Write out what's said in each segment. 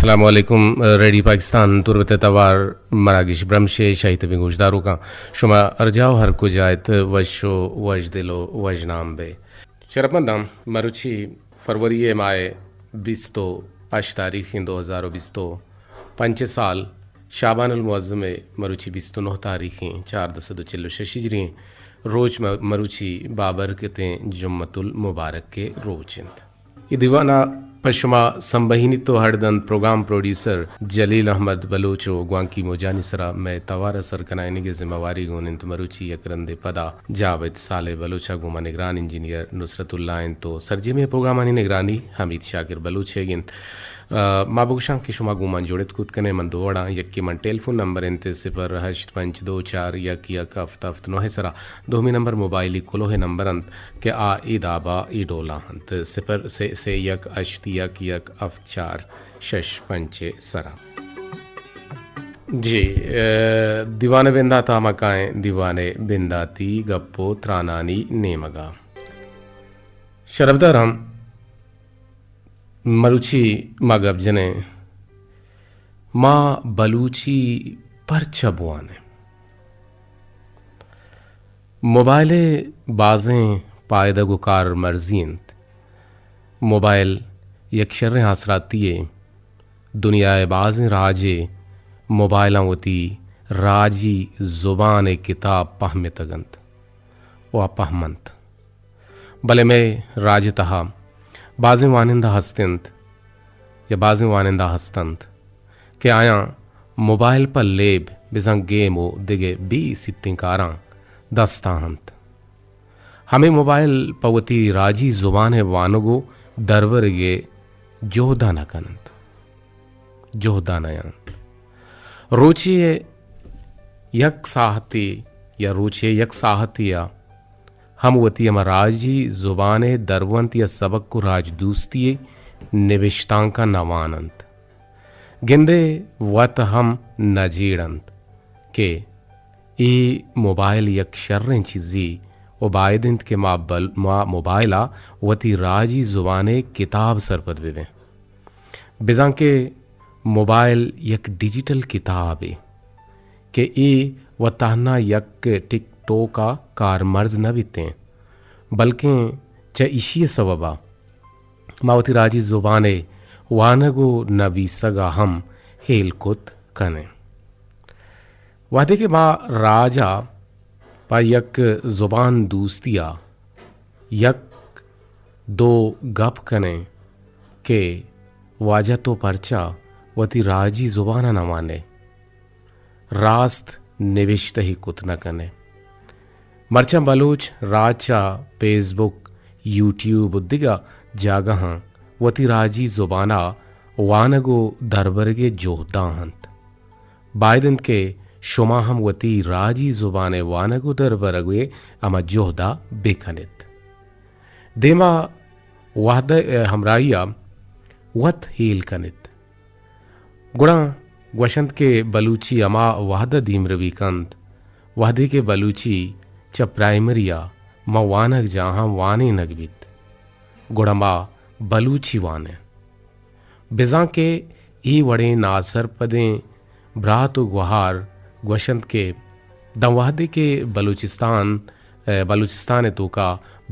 السلام علیکم۔ ریڈیو پاکستان تربت ءِ توار مراگش برمش ءِ شاہی تبیں گوشداروکاں، شما ہر جاہ و ہر کجا ات، وش و وش دل و وش نام بے۔ شرپمنداں، مروچی فروری ءِ ماہ ءِ بیست و ہشت تاریخ ایں، دو ہزار و بیست و پنچ ءِ سال، شعبان المعظم ءِ مروچی بیست و نہ تاریخ ایں، چاردہ سد و چل و شش ہجری ایں۔ روچ م-، مروچی بابرکتیں جمعۃ المبارک ءِ روچ انت۔ اے دیوان ءَ پہ شما سمبہینیت و ہڈ دنت پروگرام پروڈیوسر جلیل احمد بلوچ و گوانکی موجانی سرا مئے توار ءِ سر کنائینگ ءِ ذمہ واری گون انت مروچی یک رندے پدا جاوید صالح بلوچ ءَ گوں ما نگران انجینئر نصرت اللہ انت و سرجمیں پروگرامانی نگرانی حمید شاکر بلوچ ئیگ انت۔ آ، ما بگوشاں کہ شما گوں من جوڑت کت کنے، من دو وڑاں، یکے من ٹیلیفون نمبر انت صفر ہشت پنچ دو چار یک یک ہفت ہفت نہ ءِ سرا، دومی نمبر موبائلی کلوہ ءِ نمبر انت کہ آ اے دابا اے ڈولا انت، صفر سے سے یک ہشت یک یک ہفت چار شش پنچ ءِ سرا۔ جی، اے، دیوان ءِ بندات ءَ ما کائیں، دیوان ءِ بنداتی گپ و ترانانی نیمگا۔ شرپداراں، مروچی ما گپ جنیں، ما بلوچی پرچہ بوانیں؟ موبائل ءِ بازیں پائدگ و کارمرزی انت۔ موبائل یک شریں آسراتی یے۔ دنیا ءِ بازیں راجے موبائلاں وتی راجی زبان ءِ کتاب پہمتگ انت و آ پہم انت۔ بلے مئے راج ءِ تہا بازیں وانندہ ہست انت یا بازیں وانندہ ہست انت کہ آیاں موبائل پہ لیب، بزاں گیم و دگہ بے سیتیں کاراں دستا انت۔ ہمے موبائل پہ وتی راجی زبان ءِ وانگ و دربرگ ءِ جہد ءَ نہ کن انت، جہد ءَ نہ انت۔ روچے ءِ یک ساہتے یا روچے ءِ یک ساہتے ءَ ہم وتی ہما راجی زبان ءِ درونت یا سبک و راج دوستی ءِ نبشتانکاں نہ وان انت۔ گندے وت ہم نہ جیڑ انت کہ اے موبائل یک شریں چیزے و باید انت کہ ما بل-، ما موبائل ءَ وتی راجی زبان ءِ کتاب سرپد بہ بیں۔ بزاں کہ موبائل یک ڈیجیٹل کتابے کہ اے و تہنا یک ٹک ٹوک ءَ کارمرز نہ بیتیں، بلکیں چہ ایشی ءِ سوب ءَ ما وتی راجی زبان ءِ وانگ و نبیسگ ءَ ہم ہیل کت کنیں۔ وہدے کہ ما راج ءَ پہ یک زبان دوستی ءَ یک دو گپ کنیں کہ واجہ تو پرچا وتی راجی زبان ءَ نہ وان ئے؟ راست نبشتہ ئے کت نہ کن ئے۔ مرچاں بلوچ راج چہ فیس بک، یوٹیوب و دگہ جاگہاں وتی راجی زبان ءَ وانگ و دربرگ ءِ جہد ءَ انت۔ باید انت کہ شما ہم وتی راجی زبان ءِ وانگ و دربرگ ءِ ہما جہد ءَ بہ کن ات۔ دیما وہد ءِ ہمراہی ءَ وت ہیل کن ات۔ گڑا گوش انت کہ بلوچی ہما وہد ءَ دیمروی کنت، وہدے کہ بلوچی چہ پرائمری ءَ ماں وانگجاہاں وانینگ بیت، گڑا ما بلوچی وانیں۔ بزاں کہ اے وڑیں ناسرپدیں برات و گوہار گوش انت کہ داں وہدے کہ بلوچستان، بلوچستان ءِ توکا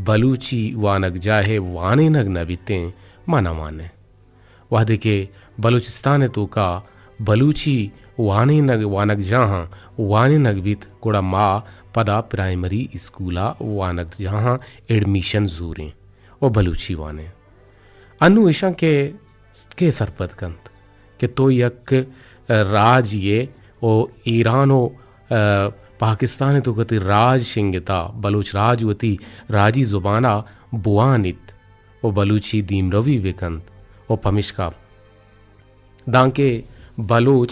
بلوچی وانگجاہے وانینگ نہ بیتیں، ما نہ وانیں۔ وہدے کہ بلوچستان ءِ توکا بلوچی وانینگ، وانگجاہاں وانینگ بیت، گڑا ما پدا پرائمری اسکول ءَ وانگجاہاں ایڈمیشن زوریں و بلوچی وانیں۔ انوں ایشاں کہ کئے سرپد کنت کہ تو یک راجے ئے و ایران و، ءَ، پاکستان ءِ توکا تئی راج شنگتا، بلوچ راج وتی راجی زبان ءَ بوانیت و بلوچی دیمروی بکنت و پمشکا دانکہ بلوچ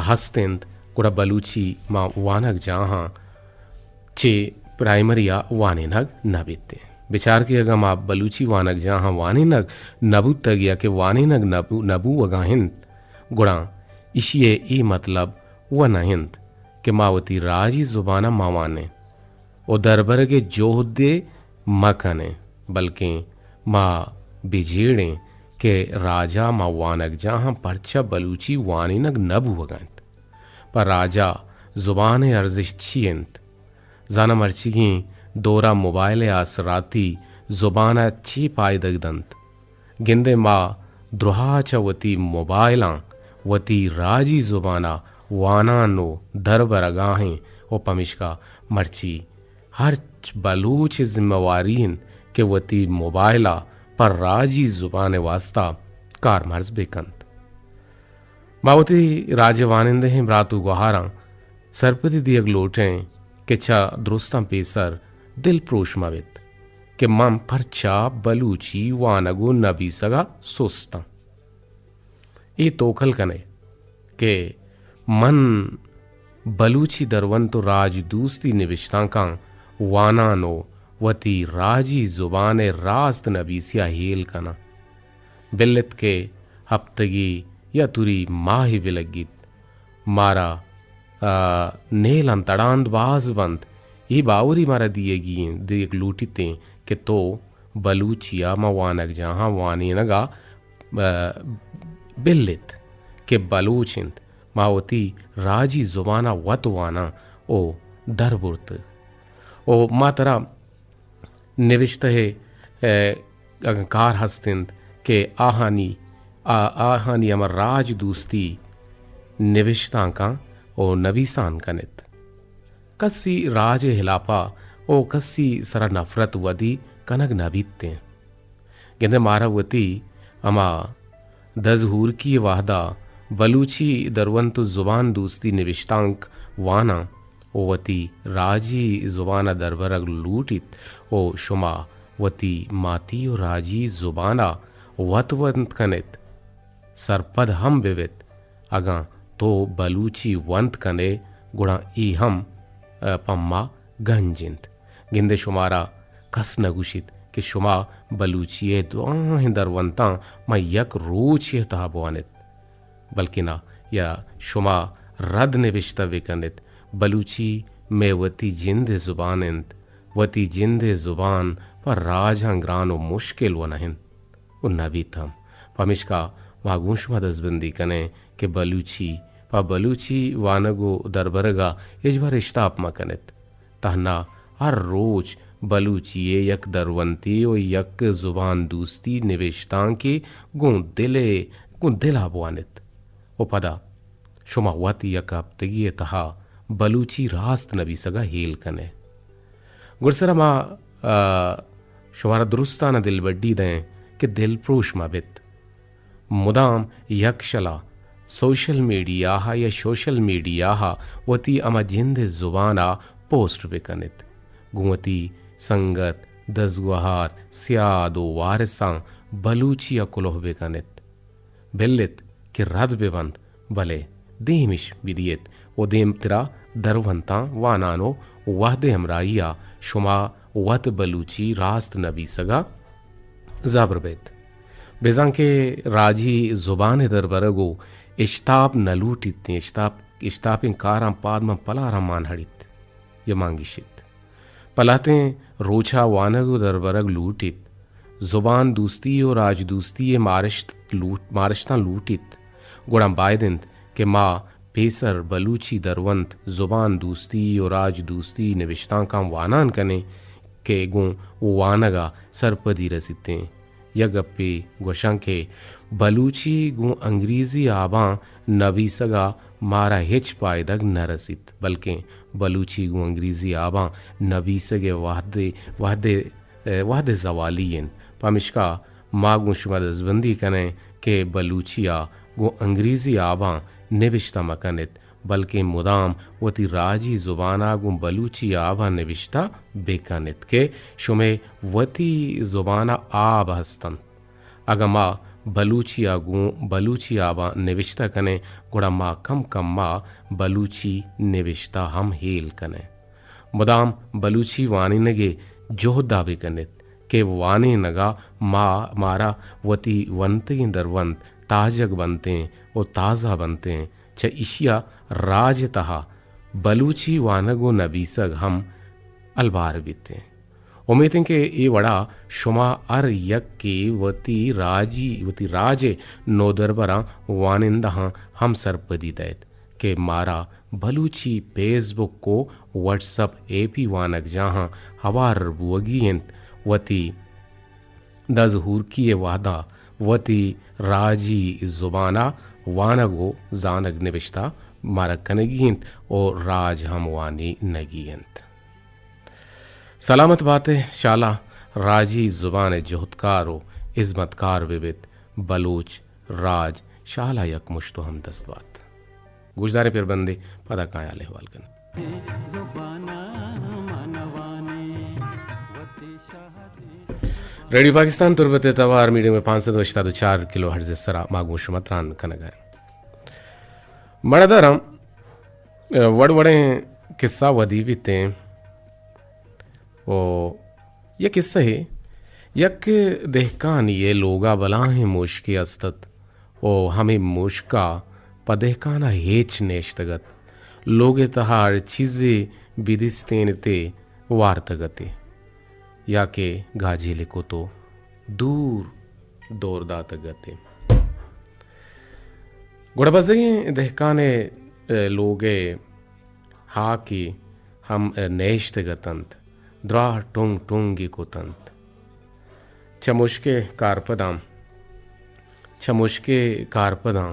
ہست انت، گڑا بلوچی ماں وانگجاہاں چہ پرائمری ءَ وانینگ نہ بیت۔ بچار کہ اگاں ما بلوچی وانگجاہاں وانینگ نہ بوتگ یا کہ وانینگ نہ بو-، نہ بوگا انت، گڑا ایشی ءِ اے مطلب و نہ انت کہ ما وتی راجی زبان ءَ مہ وانیں و دربرگ ءِ جہد ءَ مہ کنیں، بلکیں ما بہ جیڑیں کہ راج ءَ ماں وانگجاہاں پرچا بلوچی وانینگ نہ بوہگ ءَ انت؟ پہ راج ءَ زبان ءِ ارزشت چی انت؟ زاناں مرچیگیں دور ءَ موبائل ءِ آسراتی زبان ءَ چی پائدگ دنت؟ گندئے ما دراہ چہ وتی موبائلاں وتی راجی زبان ءَ وانان ءُ دربرگاہیں ءُ پمیشکا مرچی ہرچ بلوچ ءِ ذمہ واری انت کہ وتی موبائل ءَ پہ راجی زبان ءِ واستہ کارمرز بہ کنت۔ ما وتی راج ءِ وانندہیں برات ءُ گوہاراں سرپدی دیگ لوٹیں کہ چہ درستاں پیسر دلپروش مہ بیت کہ من پرچا بلوچی وانگ ءُ نبیسگ ءَ سست آں۔ اے توکل کن ئے کہ من بلوچی درونت ءُ راجدوستی نبشتانکاں وانان ءُ وتی راجی زبان ءِ راست نبیسی ءَ ہیل کناں۔ بل ات کہ ہپتگے یا توری ماہے بہ لگیت، مارا، آ، نیلاں تڑاند باز بنت۔ اے باوری مارا دیگی انت، دیگ لوٹیتیں کہ تو بلوچی ءَ ماں وانگجاہاں وانینگ ءَ، آ، بل ات کہ بلوچ انت، ما وتی راجی زبان ءَ وت واناں ءُ در برتگ ءُ ما ترا نبشتہ ءِ، ءَ، اگاں کار ہست انت کہ آہانی، آ، آہانی ہما راج دوستی نبشتانکاں ءُ نبیسان کن ات۔ کسی راج ءِ ہلاپا ءُ کسی سرا نفرت ودی کنگ نہ بیتیں۔ گندے مارا وتی ہما دزہورکی ءِ وہدا بلوچی درونت ءُ زبان دوستی نبشتانک واناں ءُ وتی راجی زبان ءَ دربرگ لوٹیت ءُ شما وتی ماتی ءُ راجی زبان ءَ وت ونت کن ات۔ سرپد ہم بہ بیت، اگاں تو بلوچی ونت کن ئے، گڑا اے ہم، ءَ، پہ ما گنج انت۔ گندے شمارا کس نہ گوشیت کہ شما بلوچی ءِ دواہیں درونتاں ماں یک روچے ءِ تہا بوان ات، بلکنا یا شما رد نبشتہ بہ کن ات، بلوچی مئے وتی جند ءِ زبان انت، وتی جند ءِ زبان پہ راجاں گران ءُ مشکل و نہ انت۔ ءُ نہ بیت ہم۔ پمیشکا ما گوں شما دزبندی کنیں کہ بلوچی، پہ بلوچی وانگ ءُ دربرگ ءَ ہچبر اشتاپ مہ کن ات۔ تہنا ہر روچ بلوچی ءِ یک درونتے ءُ یک زبان دوستی نبشتانکے گوں دل ءَ، گوں دل ءَ بوان ات ءُ پدا شما وت یک ہپتگی ءِ تہا بلوچی راست نبیسگ ءَ ہیل کن ئے۔ گڈسرا ما، آ، شمارا درستانا دلبڈی دئیں کہ دلپروش مہ بیت۔ مدام یکشلا سوشل میڈیا ءَ یا سوشل میڈیا ءَ وتی ہما جند ءِ زبان ءَ پوسٹ بہ کن ات۔ گوں وتی سنگت، دزگوہار، سیاد ءُ وارثاں بلوچی ءَ کلوہ بہ کن ات۔ بل ات کہ رد بہ بنت، بلے دیمش بدیت ءُ دیمترا درونتاں وانان ءُ وہد ءِ ہمراہی ءَ شما وت بلوچی راست نبیسگ ءَ زبر بیت۔ بزاں کہ راجی زبان ءِ دربرگ ءُ اشتاپ نہ لوٹیت، اشتاپ، اشتاپیں کاراں پاد ماں پلارا مان ہڑیت یا مان گیشیت۔ پہ لہتیں روچ ءَ وانگ ءُ دربرگ لوٹیت، زبان دوستی ءُ راج دوستی ءِ مارشت لوٹ-، مارشتاں لوٹیت، گڑا باید انت کہ ما پیسر بلوچی درونت، زبان دوستی ءُ راج دوستی نبشتانکاں وانان کنیں کہ گوں وانگ ءَ سرپدی رسیتیں۔ یک گپے گوشاں کہ بلوچی گوں انگریزی آباں نبیسگ ءَ مارا ہچ پائدگ نہ رسیت، بلکیں بلوچی گوں انگریزی آباں نبیسگ ءِ وہد ءِ، وہد ءِ، وہد ءِ زوالی انت۔ پمشکا ما گوں شما دزبندی کنیں کہ بلوچی ءَ گوں انگریزی آباں نبشتہ مہ کن ات، بلکیں مدام وتی راجی زبان ءَ گوں بلوچی آباں نبشتہ بہ کن ات کہ شمئے وتی زبان ءَ آب ہست انت۔ اگاں ما بلوچی ءَ گوں بلوچی آباں نبشتہ کنیں، گڑا ما کم کم ءَ بلوچی نبشتہ ہم ہیل کنیں۔ مدام بلوچی وانینگ ءِ جہد ءَ بہ کن ات کہ وانینگ ءَ ما، مارا وتی ونتگیں درونت تاجگ بنتیں ءُ تازہ بنتیں۔ چہ ایشی ءَ راج ءِ تہا بلوچی وانگ ءُ نبیسگ ہم البار بیتیں۔ امیت انت کہ اے وڑا شما ہر یکے وتی راجی، وتی راج ءِ نودربراں وانندہاں ہم سرپدی دئیت کہ مارا بلوچی فیس بک و واٹس اپ ایپی وانگجاہاں ہوار بوگی انت، وتی دزہورکی ءِ وہدا وتی راجی زبانا وانگ و زانگ نبشتہ مارا کنگی انت و راج ہم وانینگی انت۔ سلامت بات ئے شالا، راجی زبان ءِ جہدکار و ہزمتکار بہ بیت، بلوچ راج شالا یک مشت و ہمدست بات۔ گوشداریں پر بندے، پدا کایاں حال احوال کنیں۔ ریڈیو پاکستان تربت ءِ توار میڈیم ویو پانچ سد و ہشتاد و چار کلو ہرٹز ءِ سرا ما گوں شما تران کنگا ایں۔ مڑداراں، وڑ وڑیں قصہ ودی بیتیں۔ و یک قصہ ہے، یک دہکانی ءِ لوگا بلاہیں مشکے است ات و ہمے مشکا پہ دہکانا ہچ نیشتگ ات۔ لوگ ءِ تہا ہر چیزے بدیستین ات ءُ وارتگ ات یا کہ گاجیل کت و دور دور داتگ ات۔ گڑا بزگیں دہکان ءِ لوگ ءِ ہاکے ہم نیشتگ اتنت، دراہ ٹنگ ٹنگے کتنت۔ چہ مشک ءِ کارپداں، چہ مشک ءِ کارپداں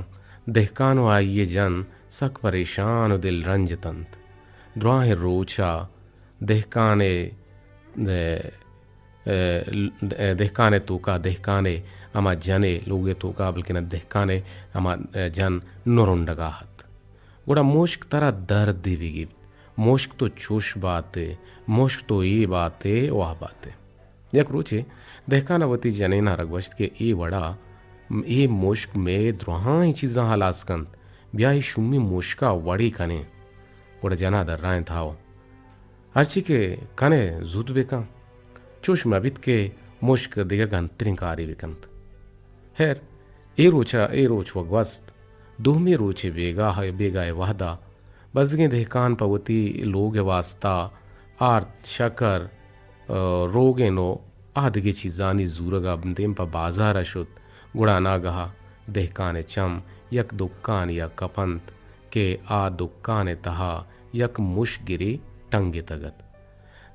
دہکان و آئی ءِ جن سک پریشان و دلرنج اتنت۔ دراہیں روچا دہکان ءِ، ءِ، ءِ، دہکان ءِ توکا، دہکان ءِ ہما جن ءِ لوگ ءِ توکا، بلکن دہکان ءِ ہما جن نرنڈگا ات۔ گڑا مشک ترا دردے بگیپت، مشک تو چوش بات ئے، مشک تو اے بات ئے، واہ بات ئے۔ یک روچے دہکان ءَ وتی جنین ءَ را گوشت کہ اے وڑا اے مشک مئے دراہیں چیزاں ہلاس کنت، بیا اے شومیں مشک ءَ وڑے کنیں۔ گڑا جن ءَ درائینت، ہاو، ہرچی کہ کن ئے زوت بکن، چوش مہ بیت کہ مشک دگہ گنتریں کارے بکنت۔ ہیر، اے روچ ءَ، اے روچ و گوست۔ دومی روچ ءِ بیگاہ، بیگاہ ءِ وہد ءَ بزگیں دہکان پہ وتی لوگ ءِ واستا آرت، شکر، ءُ روگن ءُ آ دگہ چیزانی زورگ ءَ دیم پہ بازار ءَ شت۔ گڑا اناگہ ءَ دہکان ءِ چم یک دکانے ءَ کپنت کہ آ دکان ءِ تہا یک مشگرے ٹنگتگ ات۔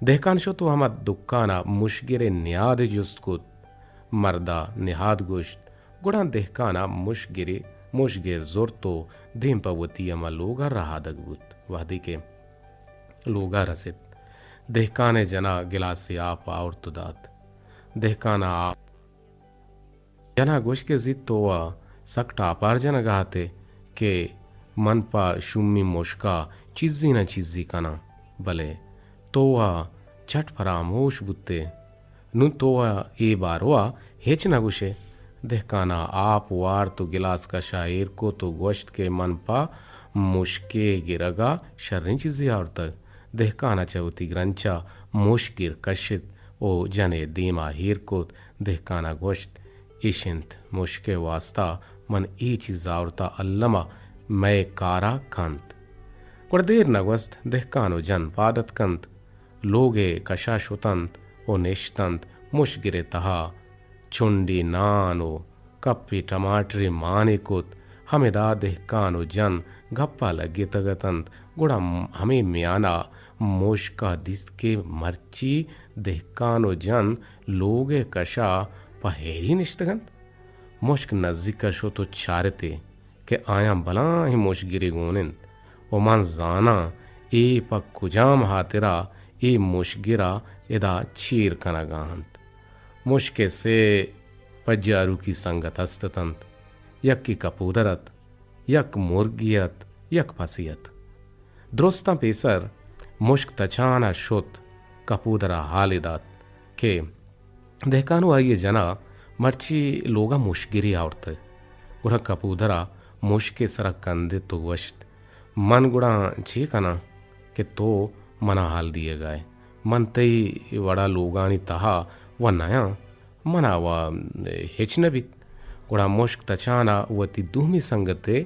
دہکان شت ءُ ہما دکان ءَ مشگر ءِ نیاد ءِ جست کت۔ مرد ءَ نہاد گوشت، گڑا دہکان ءَ مشگرے، مشگر زرت ءُ دیم پہ وتی ہما لوگ ءَ رہادگ بوت۔ وہدے کہ لوگ ءَ رست، دہکان ءِ جن ءَ گلاسے آپ آورت ءُ دات۔ دہکان ءَ آپ جن ءَ گوشت کہ زی تو ءَ سک ٹاپار جنگ ءَ ات ئے کہ من پہ شومیں مشک ءَ چیزے نہ چیزے کناں، بلے تو ءَ چٹ پراموش بوت ئے۔ نوں تو ءَ اے باروا ہچ نہ گوش ئے۔ دہکان ءَ آپ وارت ءُ گلاس کش ءَ ایر کت ءُ گوشت کہ من پہ مشکے گرگ ءَ شریں چیزے آورتگ۔ دہکان ءَ چہ وتی گرنچ ءَ مشک گر کشت ءُ جن ءِ دیم ءَ ایر کت۔ دہکان ءَ گوشت، اش انت، مشک ءِ واستا من اے چیز آورتہ، الم ءَ مئے کار ءَ کنت۔ گڑا دیر نہ گوست، دہکان ءُ جن پاد اتکنت۔ لوگ ءِ کش ءَ شتنت ءُ نشتنت۔ مشگر ءِ تہا چنڈے نان ءُ کپے ٹماٹرے مانے کت۔ ہمدا دہکان ءُ جن گپ ءَ لگتگ اتنت۔ گڑا ہمے میان ءَ مشک ءَ دیست کہ مرچی دہکان ءُ جن لوگ ءِ کش ءَ پہ ہیری نشتگ انت۔ مشک نزیک ءَ شت ءُ چارت ئے کہ آیاں بلاہیں مشگرے گون انت ءُ من زاناں اے پہ کجام ہاترا اے مشگر ءَ ادا چیر کنگ ءَ انت۔ مشک ءِ سے پجاروکی سنگت است اتنت، یکے کپودر ات، یک مرگے ات، یک پسے ات۔ درستاں پیسر مشک تچان ءَ شت، کپودر ءَ حالے دات کہ دہکان ءُ آئی ءِ جن ءَ مرچی لوگ ءَ مشگرے آورتگ۔ گڑا کپودر ءَ مشک ءِ سر ءَ کندت ءُ گوشت، من گڑا چے کناں کہ تو من ءَ حال دیگ ءَ ئے؟ من تئی وڑ ءَ لوگانی تہا و نیاں، من ءَ و ہچ نہ بیت۔ گڑا مشک تچان ءَ وتی دومی سنگت ءِ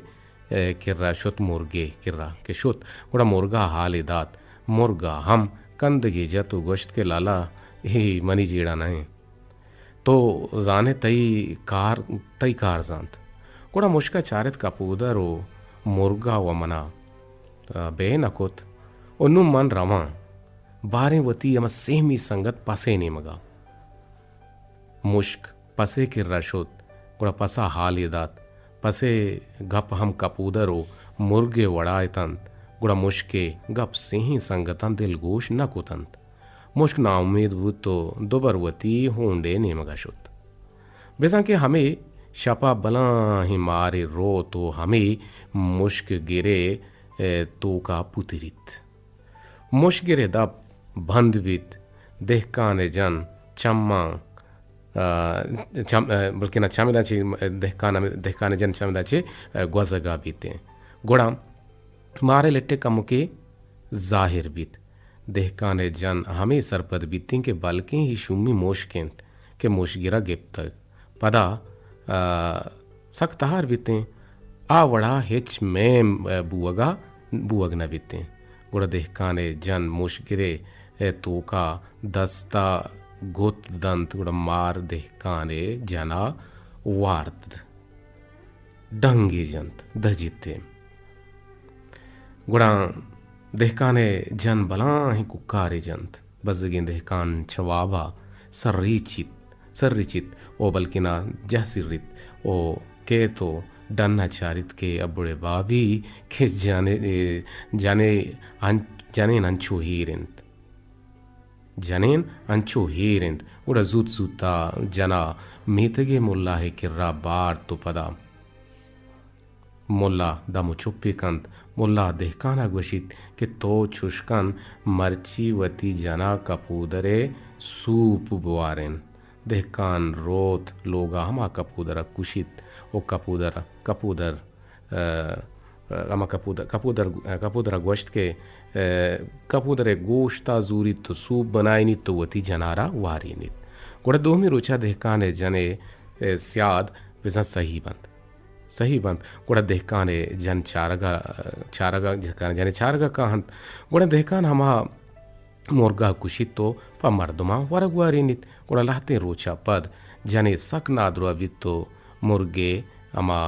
ءِ کرا شت، مرگے کرا کہ شت، گڑا مرگا حالے دات۔ مرگا ہم کندگے جت و گوشت کہ لالا، اے منی جیڑہ نہ انت۔ تو زان ئے تئی کار، تئی کار زانت۔ گڑا مشک ءَ چارت کپودر ءُ مرگ ءَ ءُ من ءَ، آ، بے نہ کت ءُ نوں من رواں۔ باریں وتی ہما سیمی سنگت پس ءِ نیمگ ءَ۔ مشک پس ءِ کرا شت، گڑا پس ءَ حالے دات۔ پس ءِ گپ ہم کپودر ءُ مرگ ءِ وڑا اتنت، گڑا مشک ءِ گپ سیہیں سنگتاں دلگوش نہ کتنت۔ مشک ناامیت بوت ءُ دوبر وتی ہونڈ ءِ نیمگ ءَ شت۔ بزاں کہ ہمے شپ ءَ بلاہیں مارے روت ءُ ہمے مشک گر ءِ، اے، توک ءَ پتریت۔ مشک گر ءِ دپ بند بیت۔ دہکان ءِ جن چماں، آ، چم-، آ، بلکنا چمداں چہ دہکان، دہکان ءِ جن چمداں چہ، آ، گوزگ ءَ بیت ایں۔ گڑا مار ءِ لٹ ءِ کمکے ظاہر بیت۔ دہکان ءِ جن ہمے سرپد بیت ایں کہ بلکیں اے شومی مشک انت کہ مشک گر ءَ گپتگ۔ پدا، آ، سک تہار بیت ایں۔ آ وڑا ہچ میم، آ، بوگ ءَ، بوگ نہ بیت ایں۔ گڑا دہکان ءِ جن مشک گر ءِ توک ءَ دست ءَ گت دنت، گڑا مار دہکان ءِ جن ءَ وارت۔ ڈنگے جنت، دجیت ئے۔ گڑا دہکان ءِ جن بلاہیں کوکارے جنت۔ بزگیں دہکان چہ واب ءَ سر ریچیت، سر ریچیت او بلکنا جہ سریت او کیت او ڈن ءَ چاریت کہ ابڑے بابی کہ جنے، جنے ان-، جنین انچو ہیر انت۔ جنین انچو ہیر انت۔ گڑا زوت زوت ءَ جن ءَ میتگ ءِ ملا ءِ کرا بارت ءُ پدا ملا دم ءُ چپے کنت۔ ملا دہکان ءَ گوشیت کہ تو چش کن، مرچی وتی جن ءَ کپودر ءِ سوپ بوارین۔ دہکان روت لوگ ءَ ہما کپودر ءَ کشیت ءُ کپودر، کپودر، آ، آ، ہما کپودر، کپودر، کپودر ءَ گوشت کہ، آ، کپودر ءِ گوشت ءَ زوریت ءُ سوپ بنائینیت ءُ وتی جن ءَ را وارینیت۔ گڑا دومی روچ ءَ دہکان ءِ جن ءِ، آ، سیاد بزاں سہی بنت۔ سہی بنت۔ گڑا دہکان ءِ جن چارگ ءَ، چارگ ءَ، دہکان ءِ جن ءِ چارگ ءَ کاہنت۔ گڑا دہکان ہما مرگ ءَ کشیت ءُ پہ مردماں ورگ وارینیت۔ گڑا لہتیں روچ ءَ پد جنے سک نادراہ بیت ءُ مرگ ءِ ہما،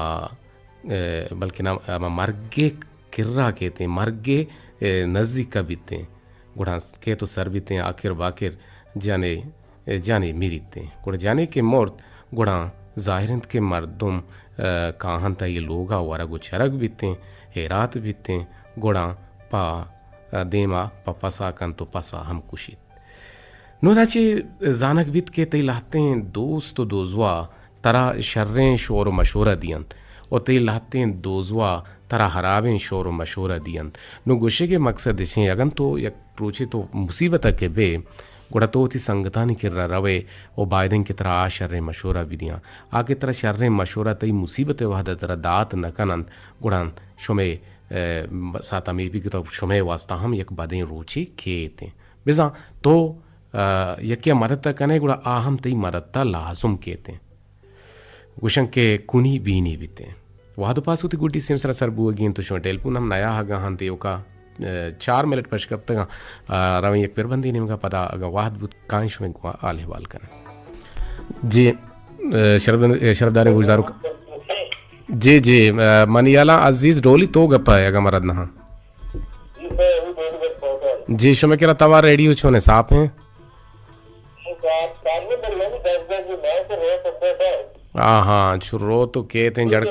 اے، بلکنا ہما مرگ ءِ کرا کیت ایں، مرگ ءِ، اے، نزیک ءَ بیت ایں۔ گڑا کیت ءُ سر بیت ایں، آکر باکر جنے، اے، جنے مریت ایں۔ گڑا جنے کہ مرت، گڑا ظاہر انت کہ مردم، اے، کاہنت ءُ اے لوگ ءَ ورگ ءُ چرگ بیت ایں، ہیرات بیت ایں۔ گڑا پہ، اے، دیم ءَ پہ پس ءَ کنت ءُ پس ءَ ہم کشیت۔ نوں ادا چہ زانگ بیت کہ تئی لہتیں دوست ءُ دوزواہ ترا شریں شور ءُ مشورہ دینت ءُ تئی لہتیں دوزواہ ترا ہرابیں شور ءُ مشورہ دینت۔ نوں گوشگ ءِ مقصد اش انت، اگن تو یک روچے تو مصیبت ءَ کہ بئے، گڑا تو وتی سنگتانی کرا روئے ءُ باید انت کہ ترا آ شریں مشورہ بدیاں۔ آ کہ ترا شریں مشورہ تئی مصیبت ءِ وہد ءَ ترا دات نہ کن انت، گڑا شمئے، اے، ساعت ہمے بیت کہ تو شمئے واسطہ ہم یک بدیں روچے کیت انت۔ بزاں تو، آ، یکے ءَ مدت ءَ کن ئے، گڑا آ ہم تئی مدت ءَ لازم کیت انت۔ گوشن کہ کنی بینی بیت انت۔ وہد ءُ پاس وتی گڈی سیم سرا سر بوگی انت ءُ شمئے ٹیلیفون ہم نیاہگ ءَ انت ایوکا، آ، چار منٹ پش کپتگ انت۔ آ، رویں یک پربندے نیمگ ءَ، پدا اگاں وہد بوت کائیں شمئے گوں حال احوال کنیں۔ جی، آ، شرپ-، شرپداریں گوشداروک۔ جی، جی، آ، منی ہیالاں عزیز ڈولی تو گپ ءَ ئے اگاں مرد نہ انت۔ جی، شمئے کرا توار ریڈیو چون انت، صاف انت؟ ہاں، ہاں، چو روت ءُ کیت انت جڑ۔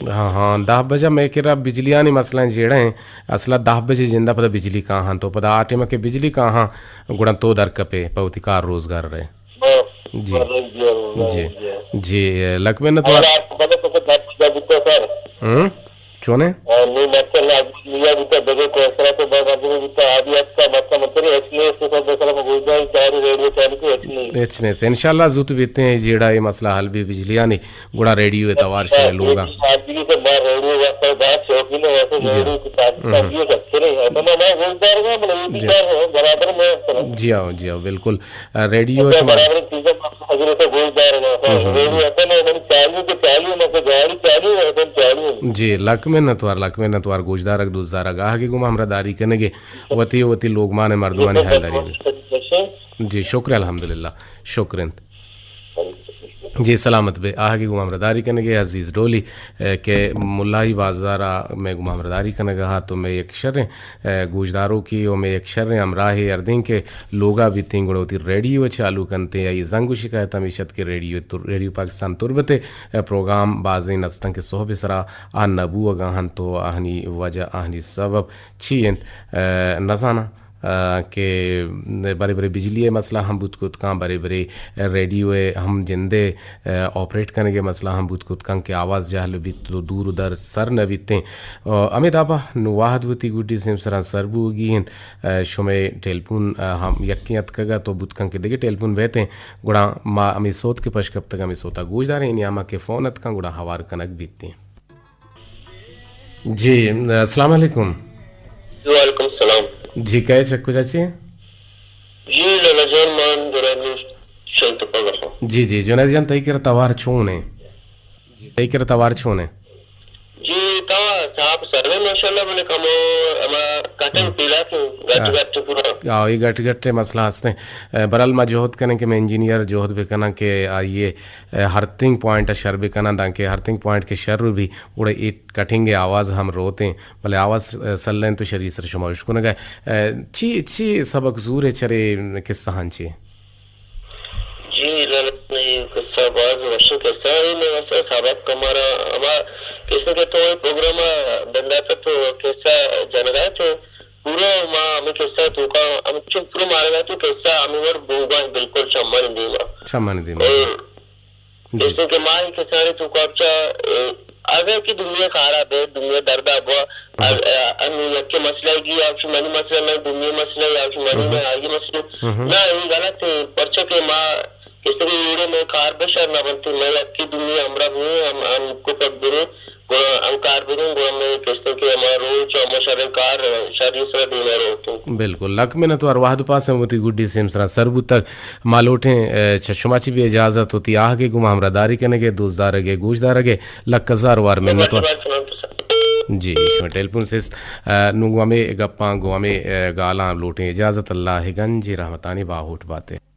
ہاں، ہاں، دہ بجہ مئے کرا بجلیانی مسئلہ انت جیڑہ انت۔ اصل ءَ دہ بجے جند ءَ پدا بجلی کاہاں، تو پدا آ ٹائم ءَ کہ بجلی کاہاں، گڑا تو در کپے پہ وتی کار روزگار ءَ۔ جی۔ جی۔ جی، لک منت وار۔ ہم؟ چونے؟ ہچ نیست۔ انشاءاللہ زوت بیت انت، جیڑہ اے مسئلہ حل بی بجلیانی، گڑا ریڈیو ءِ توار شمئے لوگا۔ جی۔ جی ہاؤ، جی ہاؤ، بالکل۔ آ، ریڈیو شما۔ جی، لک منت وار، لک منت وار گوشدارگ، دوستدارگ، آہگے گوما ہمراہ داری کنگے، وتی، وتی لوگمان مردمانی حال داری۔ جی، شکر الحمدللہ، شکر انت۔ جی، سلامت بے۔ آہگے گوما ہمراہ داری کنگے عزیز ڈولی، اے، کہ ملائی بازارا میں گوما ہمراہ داری کنگا ہا تو میں یک شریں، اے، گوشداروکی و میں یک شریں ہمراہے اردیں کہ لوگا بیتیں گڑا وتی ریڈیو چالو کنتیں، آئی زنگ و شکایت ہمیش ات کہ ریڈیو تر-، ریڈیو پاکستان تربت ء پروگرام بازیں استن کہ سہب ء سرا آ نہ بوگا انت و آہنی وجہ، آہنی سبب چی انت، ء، نزاناں، ء، کہ برے برے بجلی ء مسئلہ ہم بوت کت کاں، برے برے ریڈیو ء ہم جندے، ء، آپریٹ کنگ ء مسئلہ ہم بوت کت کاں کہ آواز جہل بیت و دور و در سر نہ بیتیں۔ ء، ہمے دابا نوں وہد وتی گڈی سیمسراں سر بوگی انت۔ ء، شمئے ٹیلیفون، ء، ہم یکیں اتکگ ات و بوت کنت کہ دگہ ٹیلیفون بیتیں، گڑا ما ہمے سوت کہ پش کپتگ، ہمے سوتا گوش داریں، اے نیاما کہ فون اتکاں، گڑا ہوار کنگ بیتیں۔ جی، السلام علیکم۔ وعلیکم السلام۔ جی، کئے چہ کجا چے؟ جی، لالا جان، من درانی شنت پگہ۔ جی، جی، جنید جان، تئی کرا توار چون ایں؟ تئی کرا توار چون ایں؟ جی، تو صاحب سر میں ماشاءاللہ، بلے کمو ہما کٹنگ ہم۔ پیدا کی، گٹ ہاں۔ گٹ پورا۔ آ، یہ گٹ گٹ مسئلہ ہستیں۔ اے، برحال ما جہد کنیں کہ میں انجینئر جہد بکناں کہ آئیے، اے، ہرتنگ پوائنٹ شر بکناں، دانکہ ہرتنگ پوائنٹ کے شر بھی گڑا اے کٹنگ آواز ہم روتیں، بلے آواز، اے، سلیں تو شری سر شما اشکنگا۔ اے، چی، چی سبق زور ہے چرے قصہ ہنچے؟ جی، للت نے قصہ باز وشیں قصہ ہے، میں واسطہ سبق کمارا ہما قسم کے تو یہ پروگرام بنداتا تو قصہ جنگا تو پورا ما ہمیں قصہ تو کا ہم چون پورا مارگا تو قصہ ہمیں ور بوگا بالکل چمن دیما۔ چمن دیما۔ اور جی۔ جیسے کہ ما یہ قصہ تو کا اچھا، اے، اگر کہ دنیا کارا بے، دنیا دردا بوا، ہم۔ ا-، ا-، ان یک مسئلہ کی یا کہ منی مسئلہ نہ، دنیا مسئلہ یا کہ منی ہم۔ نہ، آگے مسئلہ۔ ہم۔ نہ، یہ غلط ہے، پرچہ کہ ما کسے کہ ایڑے میں کار بشر نہ بنتے، میں اکی دنیا ہمراہ نہیں، ہم، ہم کو پک برے، گڑا ہم کار بروں، گڑا میں کسے کہ ہمارا روچ، ہم شریں کار، شری سر دینا روتے۔ بالکل، لک منت وار وہد پاس ہم وتی گڈی سیم سرا سر بوتگ۔ ما لوٹیں، اے، چہ شما چی بھی اجازت ہوتی آہگے گما ہمراہ داری کنگے، دوست دارگے، گوش دارگے، لک ہزار وار منت وار۔ جی، شما ٹیلیفون سیست، اے، نوں گو ہمیں گپاں، گو ہمیں، اے، گالاں لوٹیں اجازت، اللہ گنج رحمتانی باہوٹ باتے۔